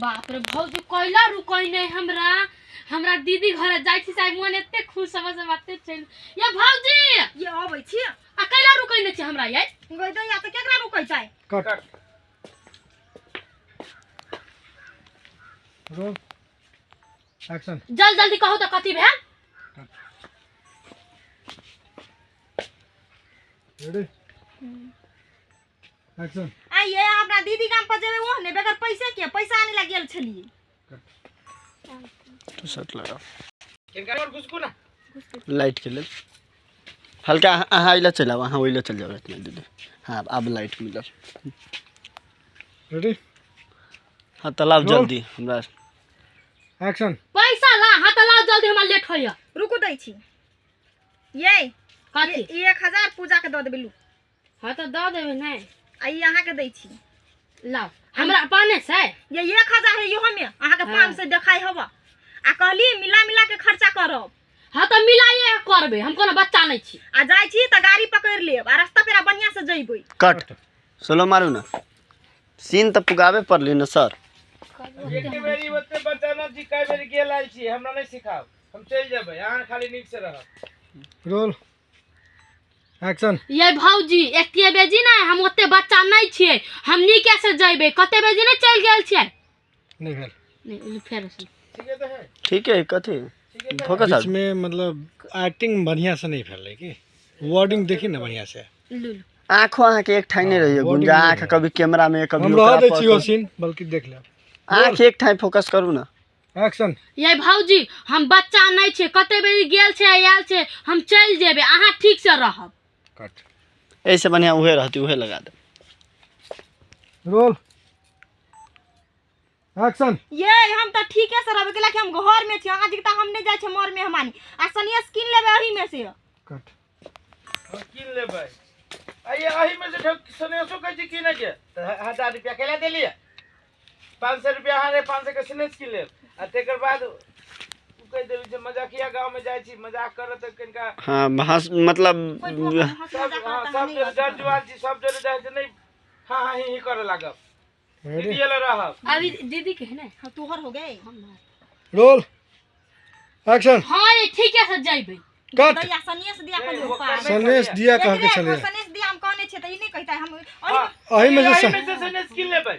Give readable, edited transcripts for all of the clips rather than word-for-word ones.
बाप रे भौजी कैला रुकै नहीं हमरा। हमरा दीदी घर जाइ छी साहब मन एते खुश हबे से बाते चल। ये भौजी ये अबै छी आ कैला रुकै नहीं छी हमरा ये? गई दैया तऽ केकरा रुकै छै? कट रोल एक्शन। जल्दी जल्दी कहू तऽ कथी भेल? Ready action. आइए हमरा दीदी गाम पर जेबै ओहने बगैर पैसे के पैसा आने ला गेल छलियै। तो शर्ट लगाओ इनका और घुसकू ना लाइट के लेल हल्का। अहाँ अइला चलि आउ, अहाँ ओइला चलि जाउ इतना दीदी। हाँ अब लाइट मिलल। रेडी हाँ तऽ लाउ रोल। जल्दी हमरा। एक्शन। पैसा ला। हाँ तऽ लाउ जल्दी, हमरा लेट होइया। रुकू दै छी। ये कथी? ई 1000 पूजा के दऽ देबै लू। हाँ तऽ दऽ देबै नहि। आ ई अहाँके दै छी। लाउ हमरा पाने से। ये 1000 है इहो में अहाँके हाँ। 500 देखाइ हब। आ कहली मिला मिला के खर्चा करब। हाँ तऽ मिलाइए करबै, हम कोनो बच्चा नहीं छी। आ जाइ छी तऽ गाड़ी पकड़ि लेब आ रास्ता पेरा बढ़िया से जइबै। कट स्लो मारू ना, सीन तऽ पुगाबे पड़ली ना सर। एक बेरी ओते बचाना छी, कई बेरी गेल आयल छी, हमरा नहीं सिखाओ, हम चलि जेबै, अहाँ खाली नीक से रहब। Roll action. ये भौजी एते बेजी ना हम ओते बच्चा नहीं छियै, हम नीके से जइबै। कते बेजी नहीं चलि गेल छियै? नहीं भेल। नहीं फेर से। ठीक है तो है। ठीक है कथी फोकस बीच में मतलब एक्टिंग बढ़िया से नहीं फैल की वर्डिंग देखी ना बढ़िया से। लू लू। आँखो अहाँके एक ठाई नहीं रहिए हाँ, गुंजा, wording आँख नहीं कभी कैमरा में कभी हम रह ओकरा दै पर, छी ओ सीन बल्कि देख लेब। आँख एक ठाई फोकस करू ना। एक्शन। ये भौजी हम बच्चा नहीं छियै, कते बेरी गेल छै आयल छै, हम चलि जेबै, अहाँ ठीक से रहब। कट। ऐसे बढ़िया उहे रहती, उहे लगा दे। Roll action. ये हम तऽ ठीके से रहबै कैला कि हम घर में छी, अहाँ जिता हम नहीं जाइ छी मर मेहमानी। आ सनिया कीन लेबै एही में से। कट। हम कीन लेबै। आइए एही में से सनेसो कहै छी कीने के तऽ 1000 रुपया कैला देलियै? 500 रुपया अहाँ रे 500 के सनेस कीन लेब। आ तकर बाद उ कहि देबै जे मजाकिया गाँव में जाइ छी मजाक करत तऽ कनिका। हाँ हंस मतलब सब हाँ सब जरे जर जुआन छी, सब जरे जाइ छै नहीं हाँ हाँ ही ही करे लागब। रेडी दीदी लग रहब। अभी दीदी के है ना? हाँ तोहर हो गए। Roll action. हाँ ये ठीके से जइबै। कट। दैया सनिया से दिया कहलियो ओकर पाइ। नहि सनेस दिया कह के छलियै। सनेस दिया हम कहने छियै तऽ ई नहीं कहितै हम। हाँ, एही में से एही में से सनेस कीन लेबै।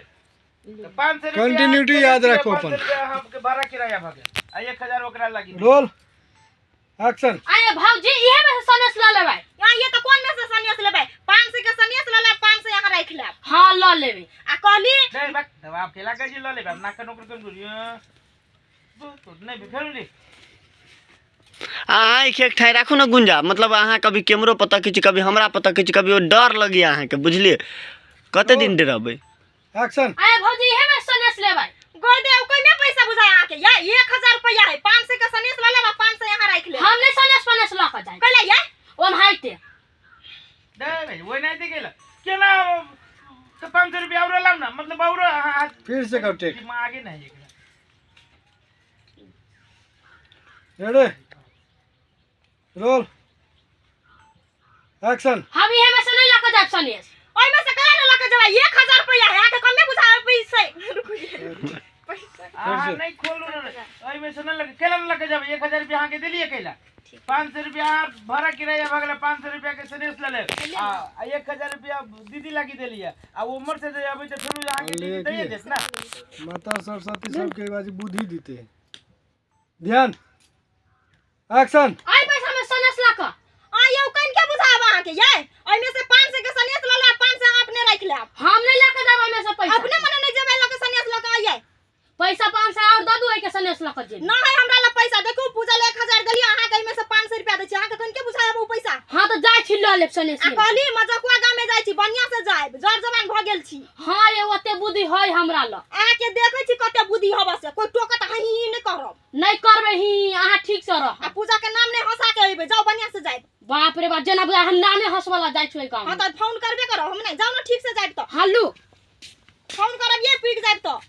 तऽ 500 रुपया Continuity याद राखू 500 अपन। रुपया हमके भाड़ा किराया भऽ गेल आ 1000 ओकरा लागि। Roll action. आये भौजी इहे में से सनेस लऽ लेबै। यहाँ ये तऽ कोन में से सनेस लेबै? 500 के सनेस लऽ लेब, 500 यहाँ राखि लेब। हाँ लऽ लेबै। आ कहली नहीं बक दबाव केला कहै छी लऽ लेबै, नाक नौकर कोन करियो तो नहीं फेर रे। अहाँ आँखि एक ठाई राखू ना गुंजा, मतलब अहाँ कभी कैमरो पर तकै छी कभी हमरा पर तकै छी कभी ओ डर लगैया अहाँके, बुझलियै? कते दिन डराबै? एक्शन। आये भौजी इहे में सनेस लेबै। गई दे कोई में पैसा बुझाय अहाँके। ये 1000 रुपया है, 500 के सनेस लऽ लेब आ 500 यहाँ राखि लेब। हम नहीं सनेस फनेस लऽ कऽ जाय। कैला ये? ओनाहिते। नहीं नहीं ओहि नहीं गेल केना तऽ 500 रुपया औरो लाउ ना, मतलब औरो अहाँ फिर से कर टेक। दिमागे नहीं एकरा। Ready roll action. हम इहे में से नहीं लऽ कऽ जायब सनेस। ओहि में से कैला नहीं लऽ कऽ जेबै? 1000 रुपया है, अहाँके कमे बुझाय पैसा। रुकू पैसा। अहाँ नहीं खोलू ना, ओहि में से नहीं लगे केला लऽ कऽ जेबै? 1000 रुपया अहाँके देलियै कैला? 500 रुपया अहाँ भाड़ा किराया भऽ गेलै, 500 रुपया के सनेस लऽ लेब आ 1000 रुपया दीदी लागी देलियै। आ उमर से जे अबै तऽ फेरो अहाँके दीदी दैये देत ना। माता सरस्वती सबके बाजी बुद्धि दीते। ध्यान एक्शन। आइ पैसा में सनेस लऽ कऽ। आ यौ कनि के बुझाब अहाँके ये? ओहि में से 500 के सनेस लऽ लेब, 500 अहाँ अपने राखि लेब। हम नहीं लऽ कऽ जायब ओहि में से पैसा। अपने मने नहीं जेबै लऽ कऽ सनेस लऽ कऽ आइयै। पैसा 500 और दऽ दू ओहि के सनेस लऽ कऽ जेबै। ना है हमरा लग पैसा। देखू पूजा ले 1000 देलियै, अहाँके एहिमे से 500 रुपया दै छी, अहाँके कनि के बुझायब ओ पैसा? हाँ तऽ जाइ छी लऽ लेब सनेस। आ कहली मजकुआ गाँव में जाइ छी, बढ़िया से जायब, जर जवान भऽ गेल छी। हाँ ये ओते बुद्धि है हमरा लग। अहाँके देखै छी कते बुद्धि हबऽ से, कोइ टोकत अहाँ ही ही नहि करब। नहीं करबै ही, अहाँ ठीक से रहब। आ पूजा के नाम नहीं हंसा के अयबै, जाउ बढ़िया से जायब। बाप रे बाप, जेना बुझाय हम नामे हंसवला जाइ छी ओहि गाँव हाँ में। तऽ फोन करबे करब हम, नहीं जाउ ने ठीक से जायब तऽ। हाँ लू फोन करब ये पुगि जायब तऽ।